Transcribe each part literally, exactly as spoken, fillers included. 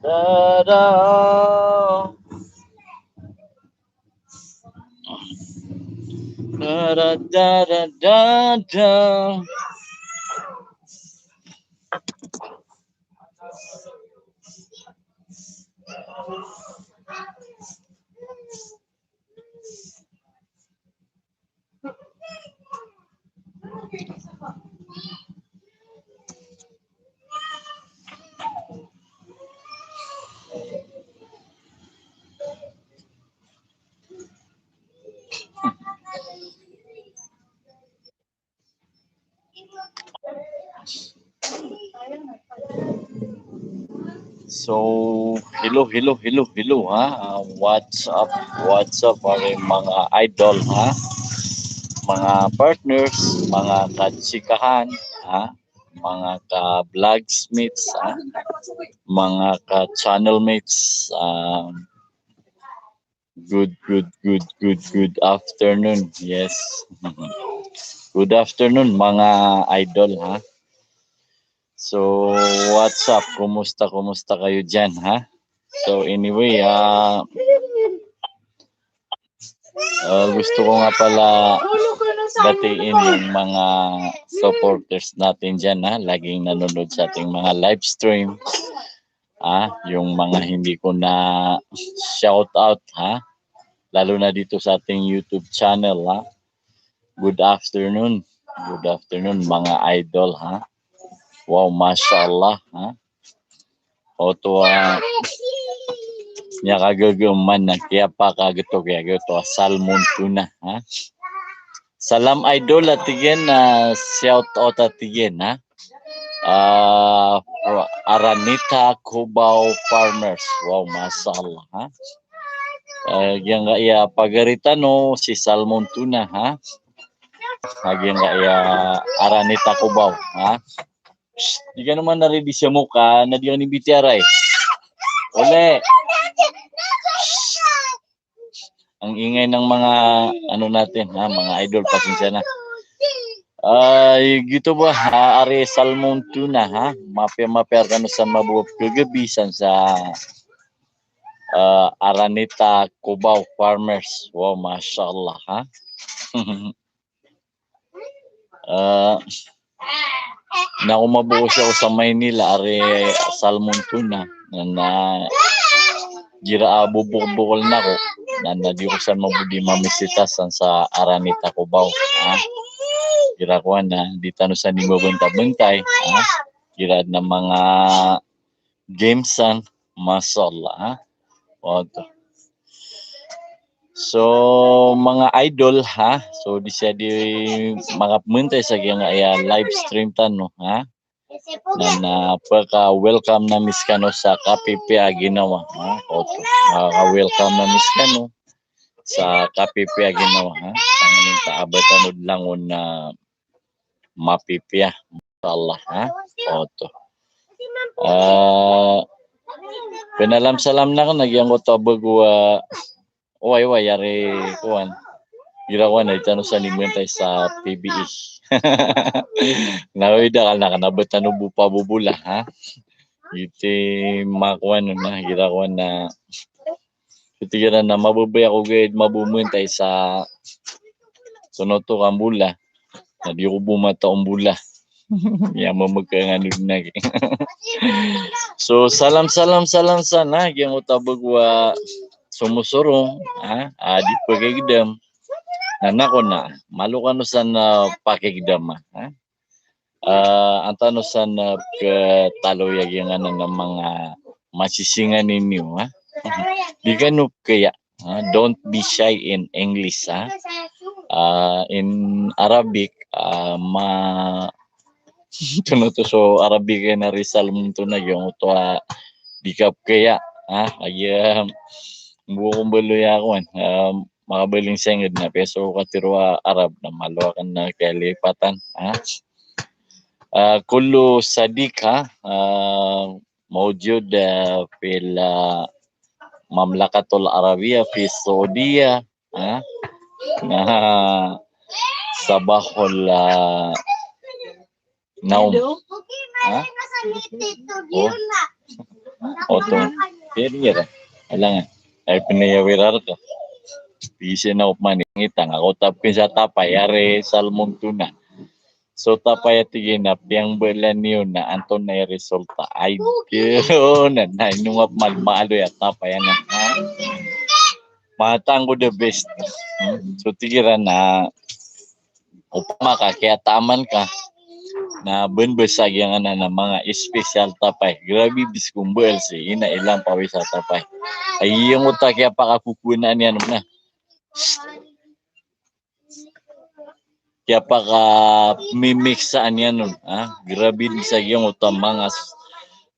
Da, da. Da, da, da, da, da, da. So, hello, hello, hello, hello, ha? Ah, what's up, what's up, aking mga idol, ha? Mga partners, mga kachikahan, ha? Mga ka-vlogsmates, ha? Mga ka-channelmates, ah, good, good, good, good, good afternoon. Yes. Good afternoon, mga idol, ha? So, what's up? Kumusta, kumusta kayo diyan, ha? So, anyway, ah, ah, gusto ko nga pala batiin yung mga supporters natin diyan, ha? Laging nanonood sa ating mga live stream. Ah, yung mga hindi ko na shout out, ha? Lalo na dito sa ating YouTube channel, ha? Good afternoon. Good afternoon, mga idol, ha? Wow, mashallah, ha? Oto a, ah, miyakagaga man na kiyapakagato, kiyagato a salmon tuna, ha? Salam idol a tig iyan, ah, shout out a tig iyan, ha? Ah, Araneta Cubao Farmers. Wow, mashallah, ha? Ah, giyangkaya pagari tano si salmon tuna, ha? Ah, giyangkaya Araneta Cubao, ha? Psst, di ka naman narinig sa mukha na di ka ni B T R I. Uli. Ang ingay ng mga, ano natin, ha, mga idol, pasensya na. Ay, gito ba, ha, ari salmon tuna, ha? Mapiya, mapiya kano san mabogap kagabi san sa, ah, Araneta Cubao Farmers. Wow, mashallah, ha? Ah, na ko maboko siya ko sa Maynila, ari salmon tuna. Na, na, gira a bobokbokol na ko. Na, na di ko san mabodi mamisita san sa Araneta Cubao. Ha? Gira ko na, di tano san di mabantay-bantay. Ha? Gira na mga games san. Mashallah, ha? Oto. So, mga idol, ha? So, di siya di makapmantay sa giyangkaya live stream tano, ha? Na, na paka-welcome na mi skano sa kapipiya a ginawa, ha? Oto. Paka-welcome na mi skano sa kapipiya a ginawa, ha? Ang minta abatan od langon na mapipiya. Mashallah, ha? Oto. Ah, pinalamsalam na ko na giyangkoto a bago a, oway, oway, ari kowan. Gira kowan, ay tano san di mantay sa P B E. Na, oway, da kal na kna ba tano bo pabobola, ha? Iti makowan na, gira kowan na Iti gira na mababaya ko gayad mabomantay sa sonoto ka mbola. Na di ko bo mataw mbola. Ya, mamagkangano na ki. So, salam, salam, salam san, ha, giyangkoto a bago a somosorong, ha, a di pakigdam. Na, na ko na, malo kano san, ah, pakigdam, ha. Ah, antaa no san, ah, pkataloy a giyanan a manga masisinganin iyo, ha? Di kano pkaya, ha? Don't be shy in English, ha? Ah, in Arabic, ah, ma-, tonoto so Arabic iyan a ri salmon tuna giyangkoto a di ka pkaya, ha? Aya, mbo ko mbaloy a kowan, ah, makabaling senged na peso katero a Arab na malo aken na kalipatan, ha? Ah, kullu sadiq, ha? Ah, mawjud, ah, fil, ah, Mamlakatul Arabiya fi Saudiya, ha? Na sabahul, ah, naum. Ha? Oh. Oto. Kaya di ra. Alangan. Ay, pinayawi ra to. Di siya na upmani. Ngita nga ko tapkin sa tapay, ari salmon tuna. So, tapay a tig iyan a piyangbalan iyo na antonaa i resulta. Ay, di, o, na, na, inongap man, maaloy a tapay anan, ha? Matanggo the best. Hmm? So, tig iran na, opama ka, kiyataman ka, na benbes a giyangkanan a manga special tapay. Grabe, bis ko mbaal si, ina ilang pawis a tapay. Ay, iyang ota kiyapakakukunan iyan na. Kiyapaka-mimix sa aniyan on, ha? Grabe di sa giyangkoto a manga s-,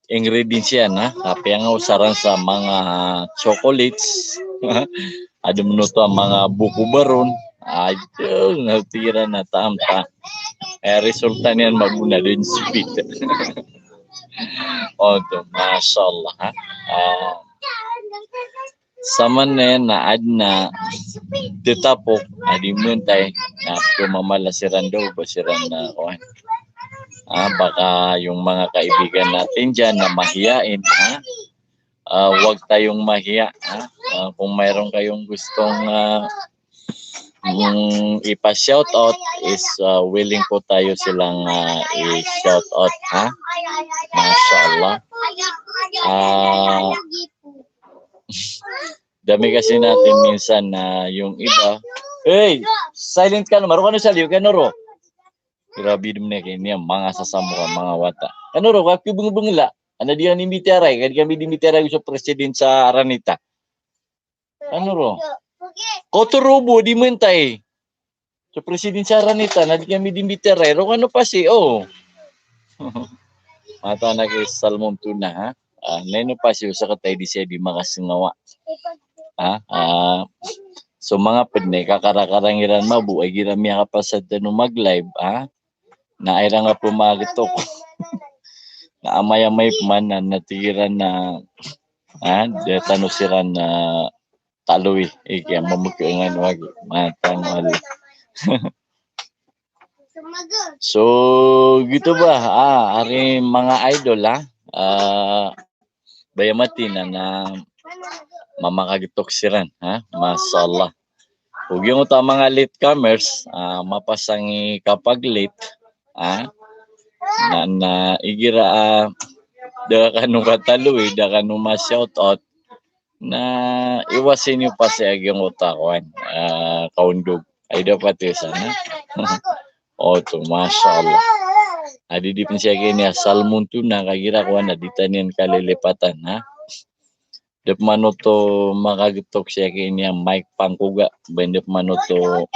ingredients iyan, ha? Apiya nga osaran sa manga chocolates. Adn oto a manga boko baron. Ayun, na tig iran na taam ta. Eh, resulta niyan mabona den speed. Oto, mashallah, ha? Ah, Samanaya na adn a tetapok a di mentay na pemamala siran daw ba siran na, kuwan. Ah, baka yung mga kaibigan natin diyan na mahiyain, ha? Ah, wag tayong mahiya, ha? Ah, kung mayroon kayong gustong, ah, mm, ipa-shout out is, ah, willing po tayo silang, ah, i-shout out, ha? Mashallah. Ah, Dami kasi natin minsan na yung iba, "Hey, silent ka naman, ro ka no sa liyo, kano ro?" Grabe dn niyan kaya niyan, manga sasamoka, manga wata. Kano ro, kaki beng-bengla. Ana di kami imbitaray, kadi kami di imbitaray so president sa Araneta. Kano ro? Koto ro bo, di mentay. So, president sa Araneta, na di kami di imbitaray, ro kano pasi, o. Mataan a ki salmon tuna, ha? Ah, na ino pasi o sakatay di siya di makasengawa. Ha? Ah, so, manga ped na ikakarakarang iran mabo, ay igira miyakapasad tano mag-live, ha? Na ay iran nga pemagtok. Na amay-amay pman na, na tig iran na, ha? Di tano siran na taloy, eh, kaya mamagkaangan wagi. Matang wala. So, gito ba? Ah, ari manga idol, ha? Ah, baya mati na, na mamakagitok siran, ha? Mashallah. Ug yung uta manga latecomers, ah, mapasang i kapag-late, ha? Na, na igira, ah, da kano kataloy, da kano ma-shout out, na iwasi niyo pasi a giyangkoto a kowan, ah, kaondog. Ay, dapat iyo sana. Oto, mashallah. Adi di pn siya kini a salmon tuna, kagira kowan a di tano iyan kalilipatan, ha? Da pman oto makagitok siya kini a Mike Pangkoga, ba da pman oto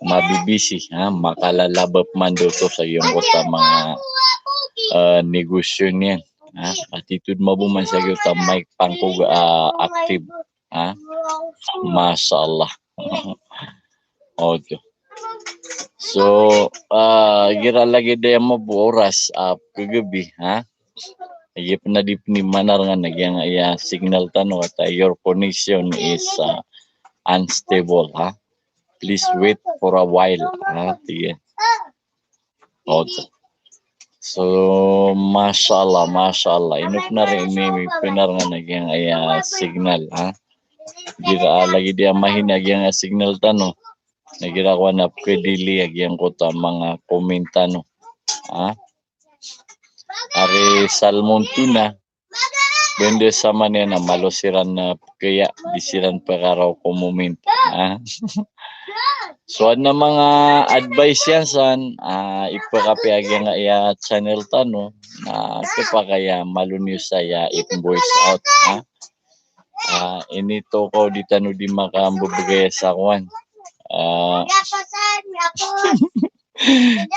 mabibisi, ha, makalala ba pman oto sa giyangkoto a manga, eh, negosyo niyan, ha, attitude mabo man sa giyangkoto a Mike Pangkoga, ah, active, ha, mashallah. Oto. So, ah, igira lagid aya mabo a oras, ah, kagabi, ha, Aya pn a di pn i manarngan a giyangkaya signal tano, ata your connection is, uh, unstable, ha? Please wait for a while, ha? Tig iyan. Oto. So, mashallah, mashallah. Ino pn a ri ini mi pinarngan a giyangkaya signal, ha? Igira lagid aya mahina a giyangkaya signal tano, na igira kowan a pkadili a giyangkoto a manga comment tano, ha? Ari salmon tuna, bende samanaya na malo siran na pkaya, di siran pkaraw ko moment. Ah. So, adn a manga advice iyan san, ah, ipakapiya a giyangkaya channel tano, na kepakay a malo niyo saya ipn-voice out, ah. Ah, initokaw di tano di makambebegay sa kowan. Ah,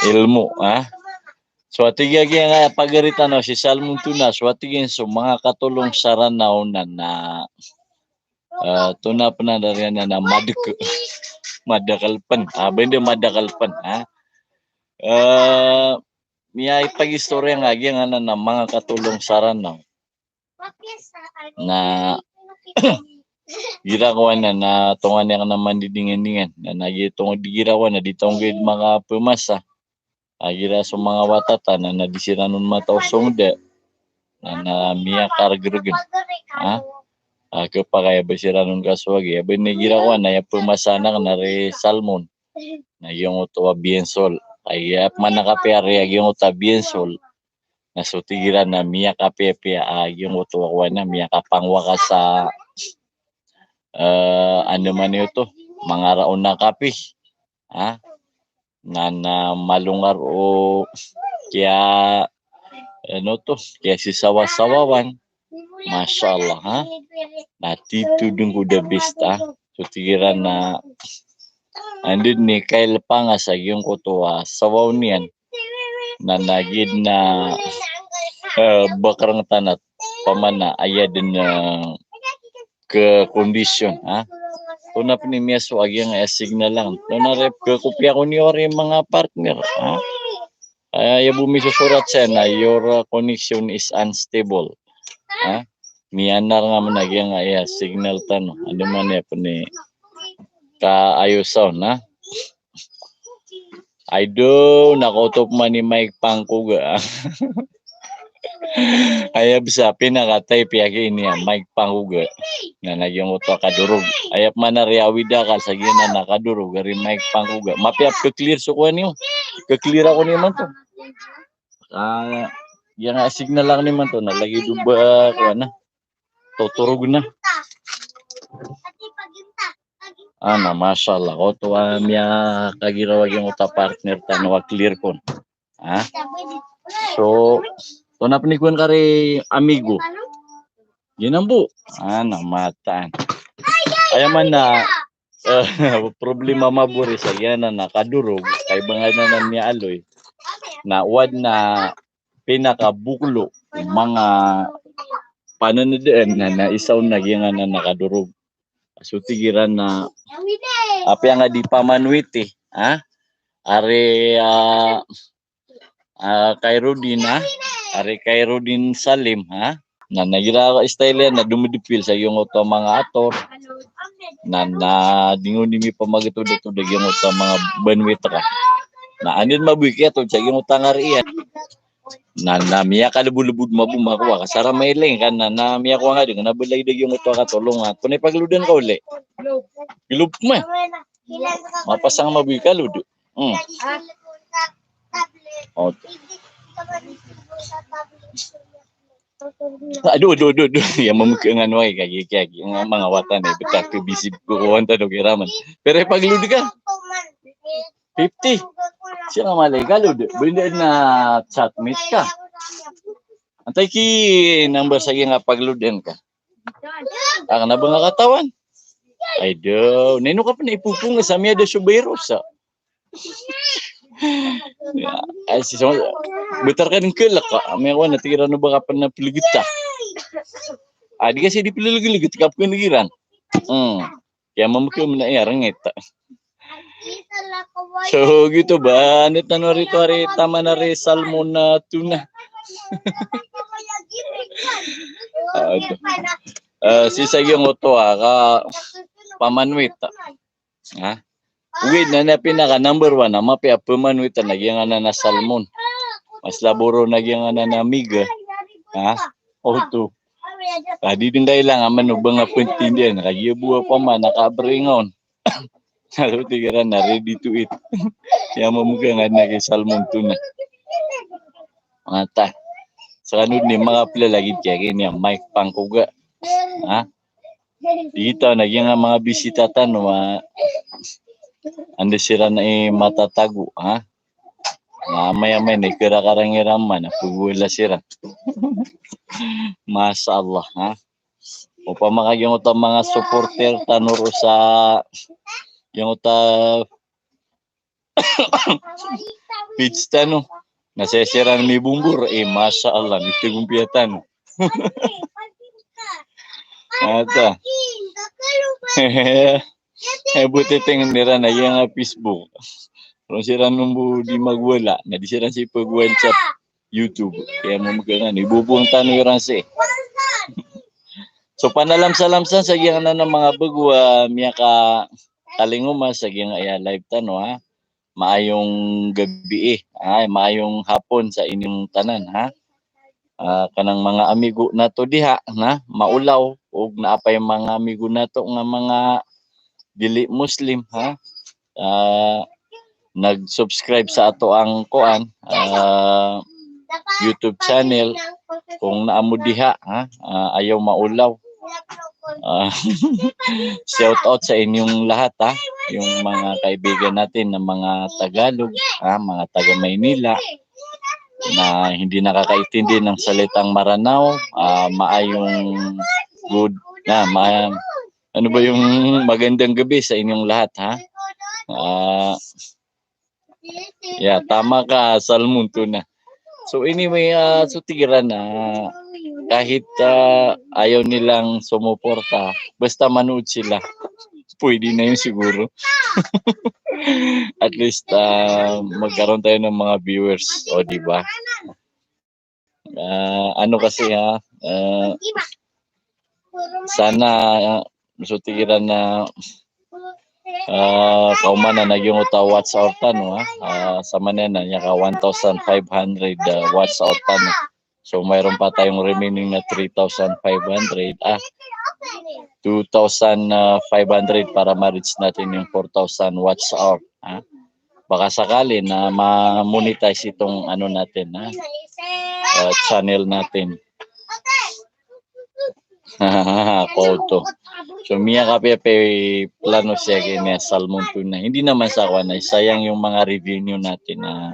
ilmo, ah. So, a tig iyan a giyangkaya pagari tano si salmon tuna, so, a tig iyan so manga katolong sa Ranao na, na, ah, tona pn a dari anan na madek-, madakel pn. Ah, bende madakel pn, ah. Ah, miyaipag-istorya nga giyangkanan a manga katolong sa Ranao. Na igira kowan na, na tonganay akn a mandidingandingan. Na, na gi-, tong-, di igira kowan na di tonggi makapemasa. A igira so manga wata tano na, na di siran on mataw songda. na, na miyakargrgn. Ha? A, khapakay a ba siran on kasowagi, a ba ini igira kowan, aya pmasanak na ri Salmon. Na giyangkoto a Biensol. Aya pman a kapiya ri a giyangkoto a Biensol. Na so tig iran na miyakapiyapiya a giyangkoto a kowan na miyakapangwaka sa, eh, ano man iyo to, manga raon a kapi. Ha? Na, na malongar o kiya, ano to, kiyasisawasawawan. Masha Allah, ha? Na titho dn ko da bista. So tig iran na anda dn i kailpan nga sa giyangkoto a sawaw niyan. Na, na giya dn a, eh, bakrng tano, pamana aya dn, eh, kekondisyon, ha? Tona pn i miyasowa a giyangkaya signal lang. Tona rep kekopiya ko niyo ri manga partner, ha? Aya bo misosorat saya na, your, uh, connection is unstable. Ha? Miyanar nga man a giyangkaya signal tano. Anda man iya pn i kaayosa on, ha? Ay do, na kaotop man i Mike Pangkoga. Aya bs a pinaka-type iyan ini a Mike Pangkoga. Na, na giyangkoto a kadorog. Aya pman a ri awid a akal sa giyanan a kadorog a ri Mike Pangkoga. Mapiya a pkeclear so kowan iyo. Keclear ako niyo man to. A, giyangkaya signal ako niyo man to na lagid o ba kowan na. Totorog na. A, na masha Allah. Oto a miyakagiraw a giyangkoto a partner tano a clear kon. Ha? So, tona pn i kowan ka ri amigo. Giyanan bo. A, na mataan. Aya man na, eh, problema mabori sa giyanan a kadorog, kaibangan anan a miyaaloy. Na o adn a pinakaboklo o manga pananadaan na, na isa on na giyanan a kadorog. So tig iran na apiya nga di pamanwiti, ha? Ari, ah, ah, Khairuddin, ha? Ari Khairuddin Salim, ha? Na, na igira style iyan na domdepil sa giyangkoto a manga ator. Na, na di ngka di mipamagatod-atod a giyangkoto a manga banwit ka. Na anda dn maboi kiyatod sa giyangkoto a ngari iyan. Na, na miyakalebolebod mabo makowa ka sa ra mailing ka na, na miyakowa nga dn, na balay da giyangkoto a katolong a. Kona ipagloadan ka oli. Globe man. Mapasang maboi ka load. Hmm. O. Ado, ado, ado, ado. Iya mamkeng ano ay kagi, kagi. Nga manga wata na, btad ko busy ko kowan tano kiraman. Pero ipagload ka. Fifty. Siya nga malay ka load. Benda na chatmate ka. Antai ki number sa giya nga pagloadan ka. Aken a ba nga katawan. Ay do, na ino ka pn ipopong sa miyada so virus a. Ya, ay, si so, betar ka dn kelek ka. Miyakowa na tig iran o ba ka pn a plegeta. A, di ka si di plelegelegt ka pn tig iran. Hmm. Kaya mamkeng na iya rengit. So, giyoto ba, anda tano rito ari taman a ri Salmon a tuna. A, ito. A, sii sa giyangkoto a, ka pamanwit. Ha? Ogaid na, na pinaka number one a mapiya a pamanwit na giyanan a salmon. Mas laboro na giyanan a miga. Ha? Oto. Ka di dn kailangan man o ba nga pntindiyan, kagiya bo a paman a kabringon. Aro tig iran a ready to eat. Iya mamkeng a adn a ki salmon tuna. Mata. Sa kano dn i manga plalagid kaya kini a Mike Pangkoga. Ha? Di kita na giya nga manga bisita tano a anda siran i matatago, ha? Na amay-amay na ikarakarang iran man a pagwala siran. Masha Allah, ha? Opama ka giyangkoto a manga supporter tano ro sa giyangkoto a page tano. Na saya siran mibombor, eh, masha Allah, mitagompiya tano. Ata. Eh, bo titengn iran a giya nga Facebook. Ron siran on bo di magwala, na di siran sii pag-WhatsApp YouTube. Kaya mamkeng a, ibobong tano iran sii. So, panalamsalam san sa giyanan a manga bago a miyakatalingoma sa giyangkaya live tano, ha. Maayong gabi, ha, maayong hapon sa inyo tanan, ha. ah, kanang manga amigo nato diha na maulaw, og naa pay manga amigo nato nga manga dili Muslim, ha? Ah, nag-subscribe sa ato ang kuan, ah, YouTube channel, kung naa mo diha, ha? Ah, ayaw maulaw. Ah, shout out sa inyong lahat, ha? Yung mga kaibigan natin na mga Tagalog, ha? Mga taga Maynila na hindi nakakaintindi ng salitang Maranao, ah, maayong good, na, ma-, ano ba yung magandang gabi sa inyong lahat, ha? Ah, yeah, tama ka, Salmon Tuna. So anyway, ah, so tig iran na kahit, ah, ayaw nilang sumuporta, basta manood sila. Pwede na yun siguro. At least, ah, magkaroon tayo ng mga viewers, o, di ba? Ah, ano kasi, ha, ah, sana, ah, so tig iran na, ah, kaomanan na giyangkoto a watch hour tano, ha. Ah, sa Manila, na miyaka one thousand five hundred, ah, watch hour tano. So mayroon pa tayong remaining na three thousand five hundred, ah, two thousand five hundred para ma-reach natin yung four thousand watch hour, ha. Baka sakali na ma-monetize itong ano natin, ha, ah, channel natin. Koto. So miyakapiya pay plano sii ki Niya Salmon Tuna. Hindi naman sa kuan na sayang yung mga revenue natin na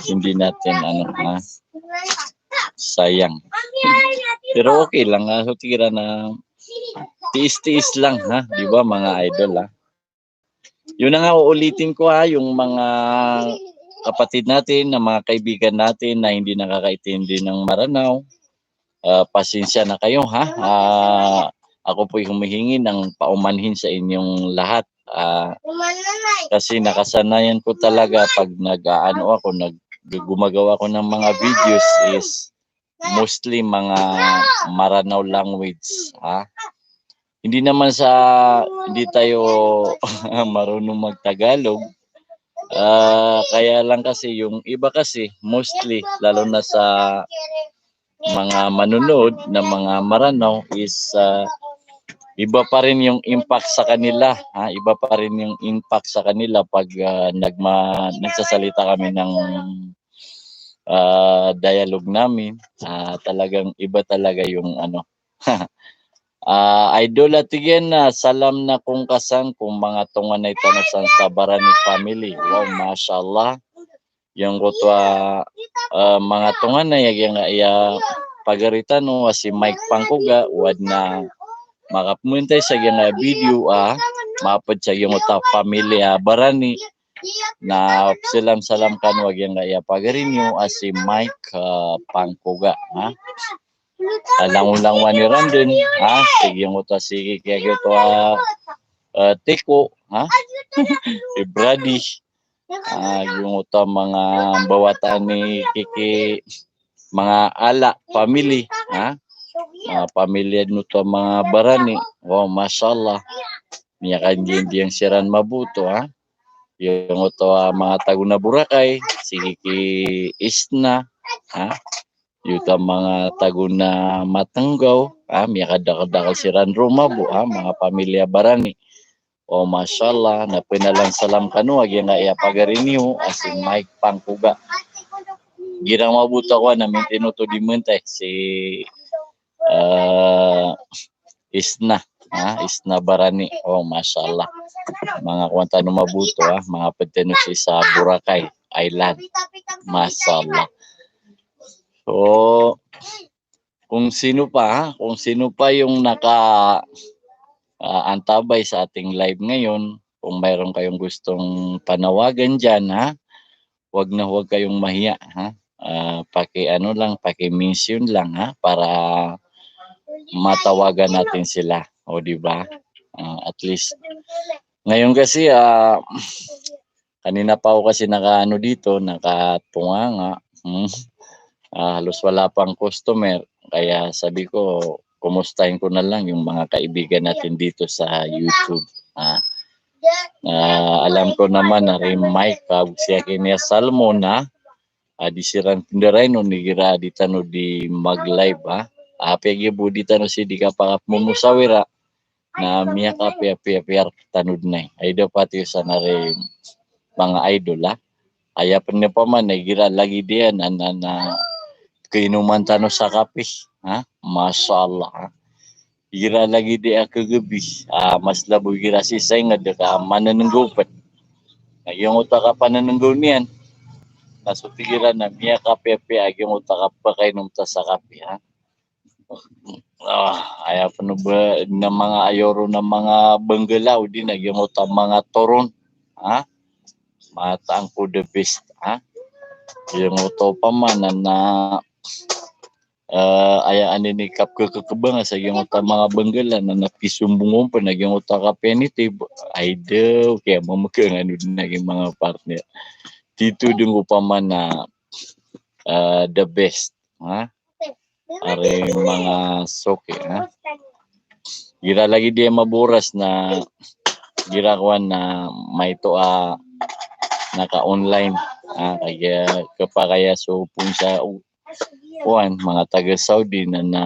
hindi natin ano, ha, sayang. Pero okay lang, ah, so tig iran na tiis-tiis lang, ha, di ba, mga idol, ha? Yun na nga, uulitin ko, ha, yung mga kapatid natin, na mga kaibigan natin na hindi nakakaintindi ng Maranao, ah, pasensya na kayo, ha. Ah, ako po'y humihingi ng paumanhin sa inyong lahat. Ah, kasi nakasanayan ko talaga pag nag-aano ako, nag-, gumagawa ako ng mga videos is mostly mga Maranao language, ha. Hindi naman sa hindi tayo marunong mag-Tagalog. Ah, kaya lang kasi yung iba kasi mostly, lalo na sa mga manonood na mga Maranao is, ah, iba pa rin yung impact sa kanila, ha? Iba pa rin yung impact sa kanila pag, ah, nagma-, nagsasalita kami ng, ah, dialogue namin. Ah, talagang iba talaga yung ano. Ah, Idol, ati gen, ah, salam na kong kasan kong manga tonganay tano san sa Barani family. Wow, mashallah. Giyangkoto a, ah, manga tonganay a giyangkaya pagari tano a si Mike Pangkoga, o adn a makapmantay sa giyangkaya video a mapd sa giyangkoto a family a Barani, na psalam-salam kano a giyangkaya pagari niyo a si Mike, ah, Pangkoga, ha. A langolangowan iran dn, ha, si giyangkoto a si kiyagiyangkoto a, ah, Tiko, ha, si Brady. Ah, giyangkoto a manga bawata ni Kiki, manga Ala family, ha? Manga pamilya dn oto a manga Barani. Wow, mashallah. Miyakandiyan-diyan siran mabuto, ha? Giyangkoto a manga tago na Boracay, si Kiki Isna, ha? Giyoto a manga tago na Matnggaw, ha? Miyakadakldakl siran roo mabo, ha? Manga pamilya Barani. O, mashallah, na pnalan salam kano a giyangkaya pagari niyo a si Mike Pangkoga. Girang mabuto ako na mintino to di mantay si, ah, Isna, ha, Isna Barani. O, mashallah. Manga kowan tano mabuto, ha, manga pd tano sii sa Boracay Island. Mashallah. So, kung sino pa, ha? Kung sino pa yung naka, ah, antabay sa ating live ngayon, kung mayroon kayong gustong panawagan diyan, ha? Huwag na huwag kayong mahiya, ha? Ah, paki-ano lang, paki-mention lang, ha? Para matawagan natin sila, o, di ba? Ah, at least. Ngayon kasi, ah, kanina pa ako kasi nakaano dito, nakatunganga. Hmm. Ah, halos wala pang customer. Kaya sabi ko, kumustahin ko na lang yung mga kaibigan natin dito sa YouTube. Ah, ah, alam ko naman na rin Mike, pag siya kiniya Salmon, ha? a di siran pndarainon igira a di tano di mag-live, ha. Apiya giya bo di tano sii di kapakamomusawira, na miyakapiyapiya, piya rktano dn ai. Ay dapat iyo san ari manga idol, ha. Aya pn opama na igira lagid iyan na, na, na kainoman tano sa kape, ha. Masha Allah, ha. Igira lagid iyan a kagabi, ah, mas labo igira sii sa ingd ka mananenggaw pn. Na giyangkoto a kapananenggaw niyan na so tig iran na miyakapiyapiya a giyangkoto a kapakainom ta sa kape, ha. Ah, aya pn o ba na manga ayoro na manga banggala odi na giyangkoto a manga toron, ha. Mataan ko the best, ha. Giyangkoto opama na, na, eh, aya anini kapkakakbanga sa giyangkoto a manga banggala na, na pisombong on pn a giyangkoto a kape niti, ay daw, kaya mamagangano dn a giya manga partner. Tito dn ko opama na, eh, the best, ha. Ari manga soki, ha. Igira lagid iyan maboras na igira kowan na maito a naka-online, ha, kagiya kapakay a so pn sa u-, kowan, manga taga Saudi na, na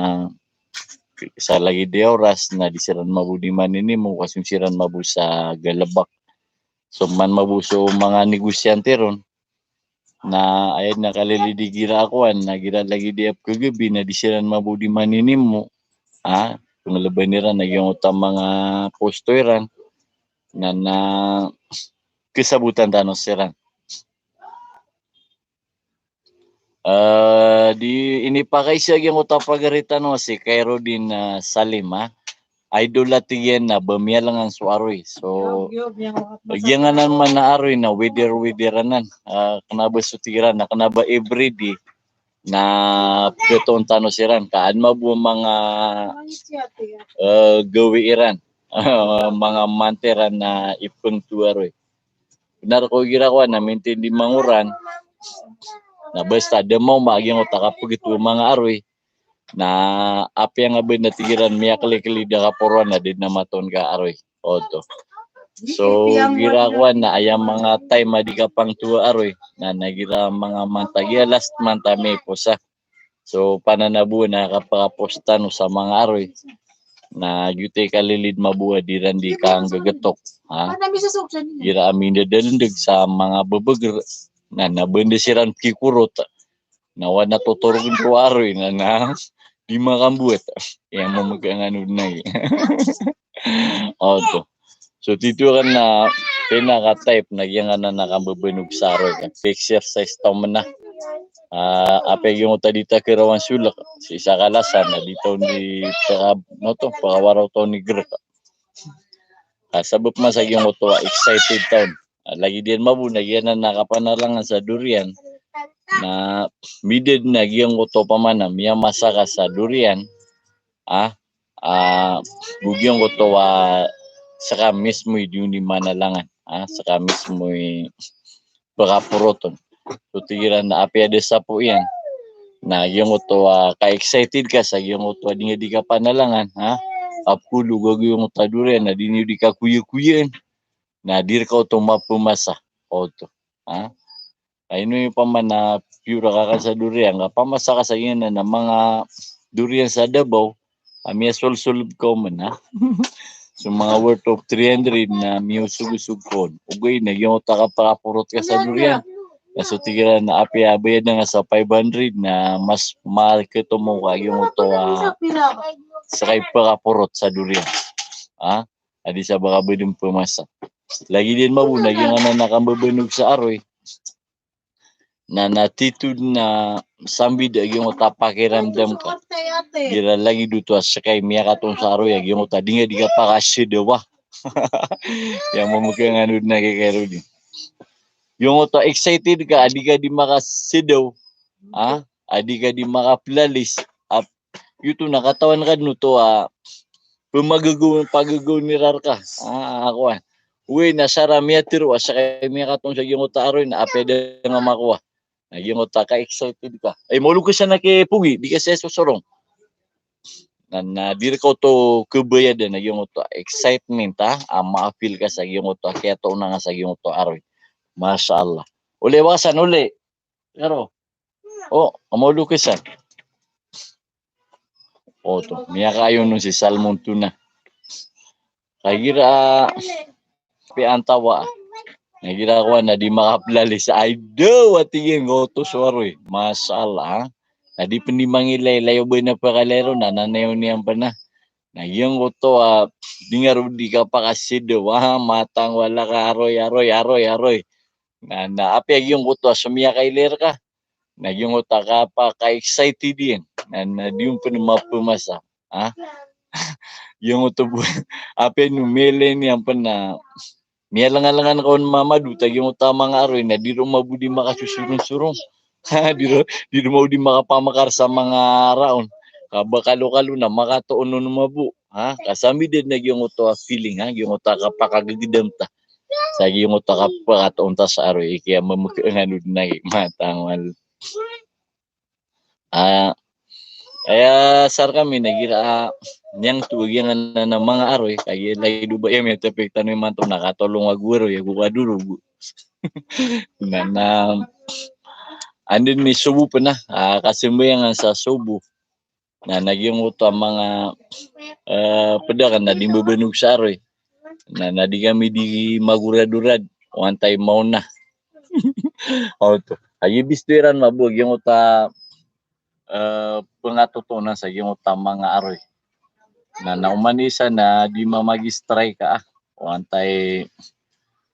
sa lagid iyan oras na di siran mabo di maninimo, ka so siran mabo sa galbk. So man mabo so manga negosyante ron, na aya dn a kalilid igira kowan, na igira lagid iyan pkagabi na di siran mabo di maninimo, ha, pnglban iran a giyangkoto a manga posto iran, na, na kasabotan tano siran. Eh, di inipakaiza giyangkoto a pagari tano si Khairuddin, eh, Salim, ha. Idol a tig iyan na ba miyalangan so aroy. So giyanganan man a aroy na weather, weather anan. Ah, kna ba so tig iran na kna ba everyday na pkhatoon tano siran ka an mabo manga, eh, gawii ran. Manga manta iran na ipkhatoon a aroy. Bnar ko igira kowan na mintindi mangoran. Na basta da maoma a giyangkoto a kapkhatoon a manga aroy. Na apiya nga ba na tig iran miyakliklid a kaporoan na di na matoon ka aroy. Oto. So igira kowan na aya manga time a di kapangtoa aroy. Na, na igira manga manta giya last manta May posa. So pananaboan a kapakapost tano sa manga aroy. Na giyoto i kalilid mabo a di ran di kangggtok, ha. Igira a mindadalndg sa manga bbgr. Na, na ba nda siran pkikorot. Na wan a totorogn roo a aroy na, na di makambowat. Aya mamagangano dn ai. Oto. So tito akn na pinaka-type na giyanganan a kambabanog sa aroy ka exercise taw mn a. Ah, apiya giyangkoto a di ta karawan solk sii sa kalasan na di taw di paka, ano to, pakawaraw taw ni grk. Ah, sabap man sa giyangkoto a excited taw. Ah, lagid iyan mabo na giyanan a kapanalangan sa dorian. Na midad na giyangkoto opama na miyamasa ka sa dorian. Ah, ah, go giyangkoto a ska mismo i di on di manalangan. Ah, ska mismo i pkaporoton. So tig iran na apiya da sapo iyan na giyangkoto a ka-excited ka sa giyangkoto a di nga di kapanalangan, ha. Apolo go giyangkoto a dorian na di niyo di kakoyakoyaan. Na di rka oto mapmasa. Oto. Ha? Ay, ino i opama na piyora ka sa dorian, ka pamasa ka sa giyanan a manga dorian sa Davao a miyasolsol ka oman, ha. So manga worth of three hundred na miyosogosog ka on. Ogaid na giyangkoto a kapakaporot ka sa dorian. Na so tig iran na apiya a bayad nga sa five hundred na mas mahal ka oto mo ka giyangkoto a ska i pakaporot sa dorian. Ha? A di sa ba ka ba dn pmasa. Lagid iyan mabo na giyanganan a kambabanog sa aroy. Na, na tito dn a sambi da giyangkoto a pakiramdam ka. Igira lagid oto a ska i miyakatoon sa aroy a giyangkoto a di nga di kapakasadawa. Aya mamagangano dn a kay Khairuddin. Giyangkoto a excited ka, a di ka di makasadaw. Ha? A di ka di makaplalis. A Giyoto na katawan ka dn oto a pmagagaw, pagagaw iran rka. Ah, ako a. Oway, na sa ra miyatharo a ska i miyakatoon sa giyangkoto a aroy na apiya da nga makowa. Na giyangkoto a ka-excited ka. Ay, mawlo ka sa na ki pogi, di ka sa sosorong. Na, na di rka oto kabayadan a giyangkoto a excitement, ha, a ma-feel ka sa giyangkoto a kiyatoona nga sa giyangkoto a aroy. Masha Allah. Uli, wakasan, uli. Karo. O, amolo kesan. Oto, miyakaayon o si salmon tuna. Kagira a piyantawa. Nagira ko na di makaplali sa ay do, ati giyangkoto so aroy. Masha Allah, ha? Na di pen di mangilaylay o ba na pakalay ron, na nanayaw niyan pen na. Na giyangkoto a, di nga ro di kapakasidaw, wa, matang wala ka aroy, aroy, aroy, aroy. Na, na apiya giyangkoto a so miyakailay reka. Na giyangkoto a kapaka-excited iyan. Na, na di on pen mapemasa. Ha? Giyangkoto bo, apiya no mele niyan pen na miyalengalengan ka on mamado ta giyangkoto a manga aroy na di ro mabo di makasosorongsorong. Ha, di ro, di ro mabo di makapamekar sa manga raon. Ka ba kalokalo na makatoon on mabo. Ha, ka sambi den na giyangkoto a feeling, ha, giyangkoto a kapakagegedam ta. Sa giyangkoto a kapakatoon ta sa aroy, ikiya mamekengano den a gi matang wal. A, aya sar kami nagira a, niyangto a giyanan a manga aroy, kagiya lagid o ba iya miyatepik tano imanto na katolong ago aroy ago kadorog. Na, na, anda ni sobo pen a, a, kasambayangan sa sobo. Na, na giyangkoto a manga, e, ped aken na di mbebenog sa aroy. Na, na di kami di magoradorad, o antai maona. Oto. Agi bisto iran mabo giyangkoto a, e, pengatotonan sa giyangkoto a manga aroy. Na, na oman i isa na di mamagi-strike a, o antai,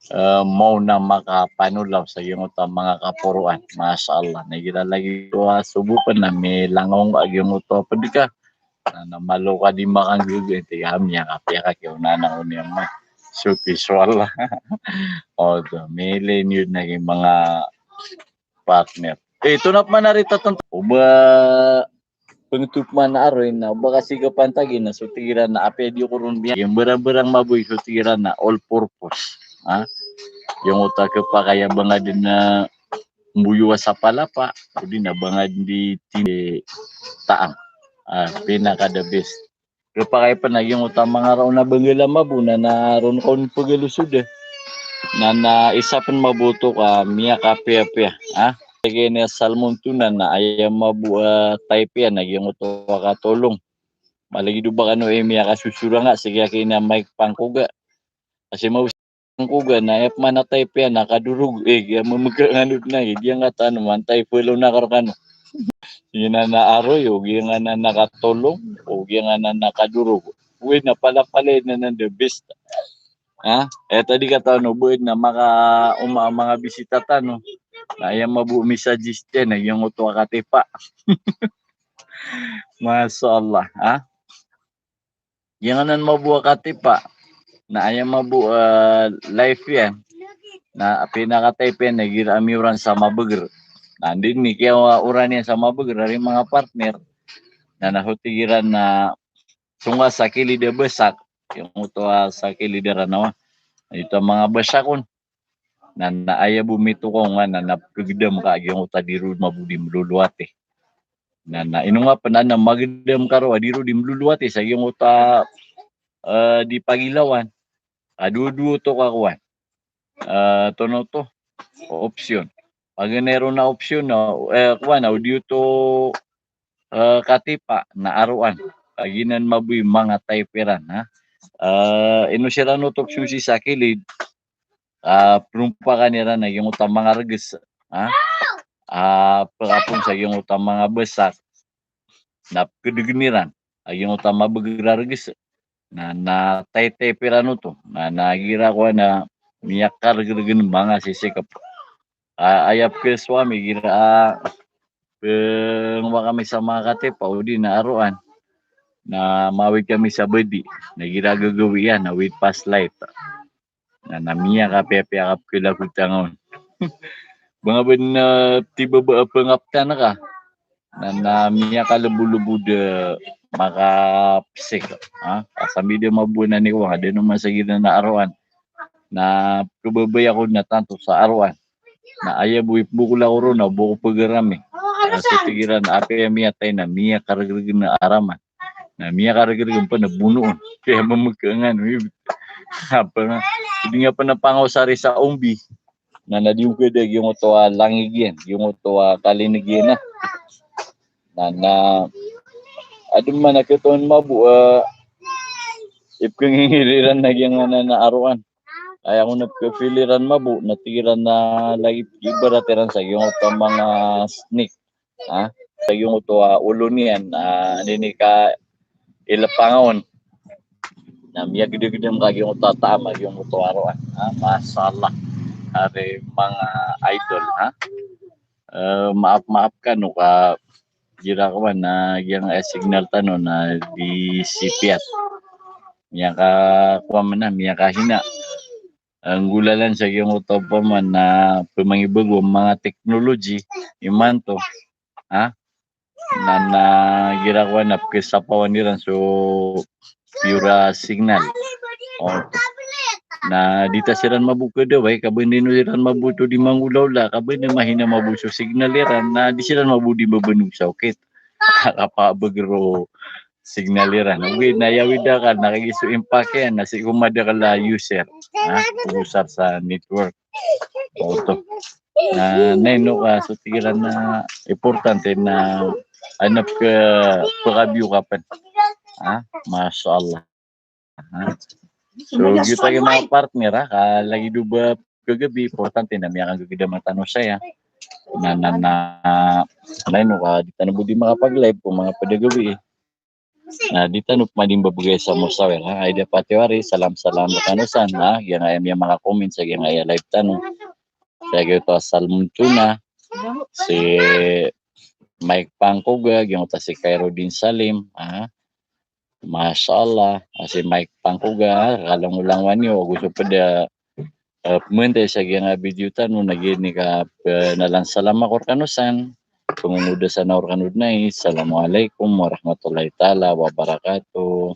e, maona makapanolaw sa giyangkoto a manga kaporoan. Masha Allah. Na igira lagid o a sobo pen na milangaw a giyangkoto a ped ka. Na, na malo ka di makanggege, ti kami a kapiya ka kiyaona na oni ama. Soti so Allah. Oto, mele niyo na gi manga partner. E, tonap man ari tatanta. O ba pengtup man aroy na o ba kasi kapantagi na so tig iran na apiya di ko ron biya. Giyangkoto a barang-barang mabo i so tig iran na all purpose. Ha? Giyangkoto a kepakay a ba nga den a mboyowa sa palapa, odi na ba nga den di ti-, taam. A, pinaka the best. Kepakay pen a giyangkoto a manga raon a benggel a mabo na, na ron ka on pegelosod e. Na, na isa pen mabo oto ka miyakapiyapiya. Ha? Tig iyan a salmon tuna na aya mabo a type iyan a giyangkoto a katolong. Malagid o ba kano i miyakasosorang a, sigi aki na Mike Pangkoga. Kasi mabo Pangkoga na aya pman a type iyan a kadorog, e, giya mamekengano den a gi, giyangkatan o man type elo na kar kano. Giyanan a aroy, o giyanan a katolong, o giyanan a kadorog. Oway na palapalay na nan the best. Ha? E, tadi katawan o ba na maka, o ma-, manga bisita tano. Na aya mabo mi-suggest iyan a giyangkoto a katipa. Masha Allah, ha? Giyanan mabo a katipa. Na aya mabo, e, life iyan. Na pinaka-type iyan na igira a miyoran sa mabeger. Na anda den i kiyaoran iyan sa mabeger ari manga partner. Na, na so tig iran na songa sa kilid a basak. Giyangkoto a sa kilid a Ranawa. Na ito a manga basak on. Na, na aya bo mitokaw nga na, na pegedam ka a giyangkoto a di ro mabo di melolowati. Na, na ino nga pen a na magedam ka ro a di ro di melolowati sa giyangkoto a, e, di pagilawan. A dowa-dowa oto ka kowan. E, tono oto. Option. Paganay ron a option na, e, kowan, a o di oto, e, katipa na aroan. A giyanan mabo i manga type iran, ha. E, ino siran oto so sii sa kilid, a, perompakan iran a giyangkoto a manga reges, ha? A, pekapon sa giyangkoto a manga basak, na pekedegen iran a giyangkoto a mabeger a reges. Na, na type-type iran oto. Na, na igira kowan na miyakaregeregen manga sisikep. A, aya pekeswami igira a, pengowa kami sa manga katipa, odi na aroan. Na mawid kami sa bedi. Na igira gagawii iyan, na with flashlight. Na, na miyakapiyapiya ka pekelagotan on. Ba nga ba na, e, tibaba a pengaptan ka. Na, na miyakalebolebod a makapesik. Ha? Ka sambi den mabo na ni kowan, den o masagid na aroan. Na pekebabaya ko na tanto sa aroan. Na aya bo i pebokol ako ron na bo ko pegarami. Na so tig iran a apiya miyatay na miyakaregeregen a araman. Na miyakaregeregen pen a bonoon. Kaya mamekengano. Apa nga, di nga pen a pangaosari sa ombi. Na, na di on keda giyangkoto a langig iyan, giyangkoto a kalineg iyan na. Na, na, adn man a khatawan mabo, ah, ipkhangingir iran na giyangkanan a aroan. Aya kon a pkhapili iran mabo, na tig iran na lagid ibarat iran sa giyangkoto a manga snake. Ha? Sa giyangkoto a olo niyan, ah, ini ka ilapang on. Na miyagdagdam ka giyangkoto a taam a giyangkoto a aroan. Ha? Masha Allah. Ari manga idol, ha? Eh, maap-maap kano ka gira ko man na giyangkai a signal tano na di sipiyat. Miyaka, kowa man na, miyakahina. Nggolalan sa giyangkoto a pman na pmangibagwa manga technology imanto. Ha? Na, na gira ko na pkhasapawan iran so pure a signal. O. Na di ta siran mabo khadaway, ka ba di no siran mabo to di manggolawla, ka ba di mahina mabo so signal iran, na di siran mabo di mbabanog sa okit. Kapabagr o signal iran. Ogaid na aya awid akal na kagiya so impact iyan na sii ko madakl a user. Ha? User sa network. Oto. Na, na ino ka so tig iran na importante na adn a pkha, pkhabiyo ka pn. Ha? Masha Allah. Ha? So, giyoto a giyangkai a partner, ha, ka lagid o ba pkhagabi, importante na miyakanggagdam tano saya. Na, na, na, na ino ka di tano bo di makapag-live ko manga pd a gawii. Na di tano pman di mbabgay sa musawir, ha. Ay da pati wari, salam, salam rkano san, ha. Giyangkai a miyamaka-comment sa giyangkai a live tano. Sa giyoto a Salmon Tuna, si Mike Pangkoga, giyoto a si Khairuddin Salim, ha. Masha Allah, a si Mike Pangkoga, ha, kalangolangowan iyo, ago so pd a, eh, pmantay sa giyangkai a video tano, na giya ini ka, eh, pnalan salam ako rkano san, pngongoda san ako rkano dn ai, Assalamualaikum warahmatullahi taala wabarakatuh.